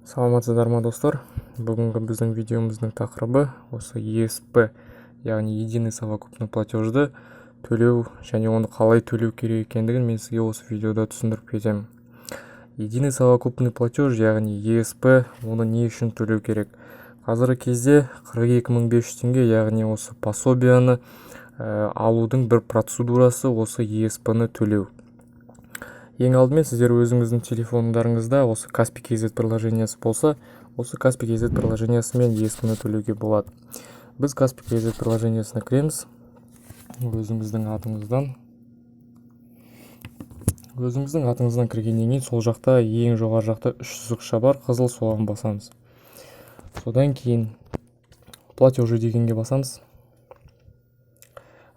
Саламатсыздар ма, достар! Бүгінгі біздің видеомыздың тақырыбы осы ЕСП, яғни единый совокупный платежді төлеу және оны қалай төлеу керек екендігін мен сізге осы видеода түсіндіріп кетемін. Единый совокупный платеж, яғни ЕСП, оны не үшін төлеу керек? Қазіргі кезде 42 500 теңге, яғни осы пособияны алудың бір процедурасы осы ЕСП-ны төлеу. Ең алдымен сіздер өзіңіздің телефондарыңызда осы Kaspi KZ приложениясы болса, осы Kaspi KZ приложениясымен ЕСП-ны төлеуге болады. Біз Kaspi KZ приложениясына кіреміз өзіңіздің атыңыздан. Өзіңіздің атыңыздан кіргеннен кейін сол жақта, ең жоғары жақта үш сызықша бар қызыл, соған басамыз. Содан кейін «Платежи» дегенге басамыз.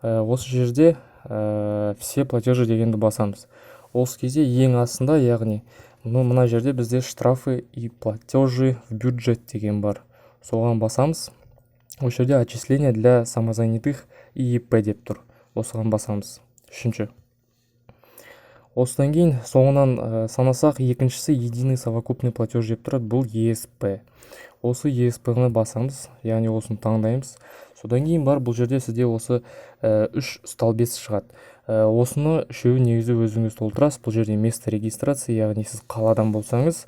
Осы жерде «Все платежи» дегенді басамыз. Осы кезде ең астында, яғни мына жерде бізде «Штрафы и платежи в бюджет» деген бар, соған басамыз. Осы жерде «Отчисления для самозанятых и ИП» деп тұр, осыған басамыз, үшінші. Осыдан кейін соңынан санасақ, екіншісі «Единый совокупный платеж» деп тұрады, бұл ЕСП. Осы ЕСП-ны басамыз, яғни осыны таңдаймыз. Содан кейін барып бұл жерде сізде осы үш столбец шығады. Осыны үшеуін негізі өзіңіз толтырасыз. Бұл жерде «Место регистрации», яғни сіз қаладан болсаңыз,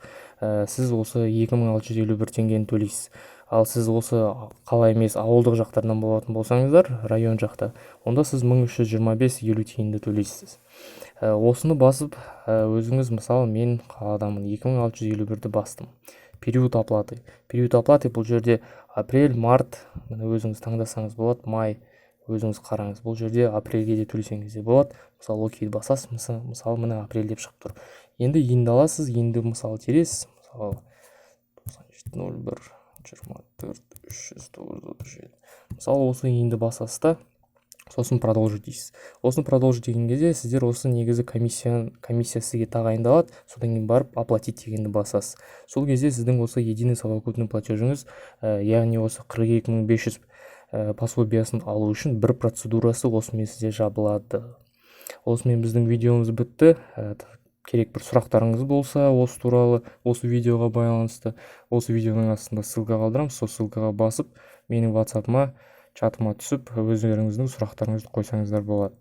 сіз осы 2651 теңгені төлейсіз. Ал сіз осы қала емес, ауылдық жақтардан болатын болсаңыздар, район жақта, онда сіз 1325,50 тиынды төлейсіз. Осыны басып, өзіңіз, мысалы, мен қаладамын, 2651-ді бастым. «Период оплаты». «Период оплаты» бұл жерде апрель, март, міне, өзіңіз таңдасаңыз болады, май, өзіңіз қараңыз. Бұл жерде апрельге де төлесеңіз де болады. Мысалы, «Окей» басасыз. Мысалы, міне, апрель деп шығып тұр. Енді ИИН-ді аласыз. ИИН-ді, мысалы, тересіз, мысалы, 97 01 24 309 37. Мысалы, осы ИИН-ді басасыз да, сосын «Продолжить» дейсіз. Осыны «Продолжить» деген кезде сіздер осы негізі комиссия сізге тағайындалады. Содан кейін барып «Оплатить» дегенді басасыз. Сол кезде сіздің осы единый совокупный платежіңіз, яғни осы 42 500 пособиясын алу үшін бір процедурасы осымен сізде жабылады. Осымен біздің видеомыз бітті. Керек бір сұрақтарыңыз болса осы туралы, осы видеоға байланысты, осы видеоның астында ссылка қалдырамыз. Сол ссылкаға басып, менің ватсапыма, чатыма түсіп, өздеріңіздің сұрақтарыңызды қойсаңыздар болады.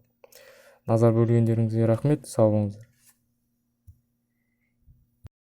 Назар бөлгендеріңізге рахмет, сау болыңыздар.